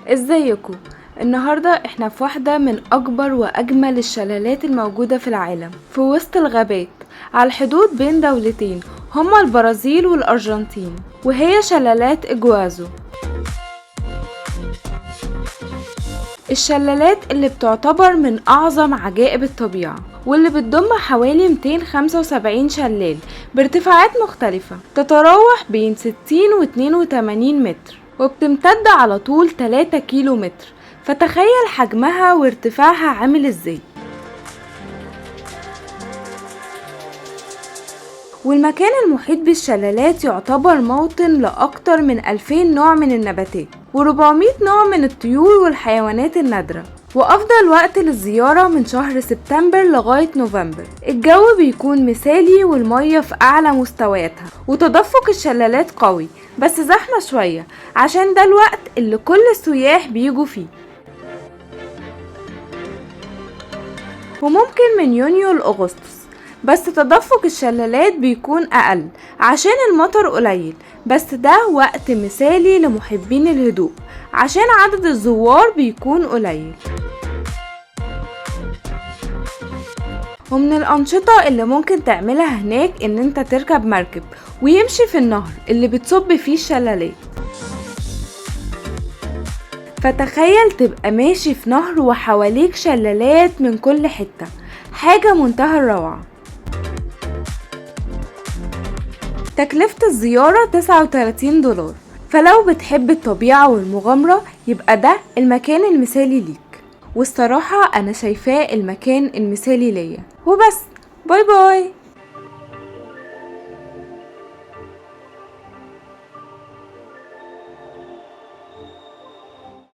ازيكم؟ النهاردة احنا في واحدة من اكبر واجمل الشلالات الموجودة في العالم، في وسط الغابات على الحدود بين دولتين هما البرازيل والارجنتين، وهي شلالات إجوازو. الشلالات اللي بتعتبر من اعظم عجائب الطبيعة، واللي بتضم حوالي 275 شلال بارتفاعات مختلفة تتراوح بين 60 و 82 متر، وبتمتد على طول 3 كيلو متر. فتخيل حجمها وارتفاعها عامل ازاي. والمكان المحيط بالشلالات يعتبر موطن لأكتر من 2000 نوع من النباتات و400 نوع من الطيور والحيوانات النادرة. وأفضل وقت للزيارة من شهر سبتمبر لغاية نوفمبر. الجو بيكون مثالي والمية في أعلى مستوياتها، وتدفق الشلالات قوي بس زحمة شوية عشان ده الوقت اللي كل السياح بيجوا فيه. وممكن من يونيو لأغسطس، بس تدفق الشلالات بيكون أقل عشان المطر قليل، بس ده وقت مثالي لمحبين الهدوء عشان عدد الزوار بيكون قليل. ومن الأنشطة اللي ممكن تعملها هناك إن انت تركب مركب ويمشي في النهر اللي بتصب فيه الشلالات. فتخيل تبقى ماشي في نهر وحواليك شلالات من كل حتة، حاجة منتهى الروعة. تكلفة الزيارة 39 دولار، فلو بتحب الطبيعة والمغامرة يبقى ده المكان المثالي ليك. والصراحة أنا شايفاه المكان المثالي ليا. وبس، bye bye.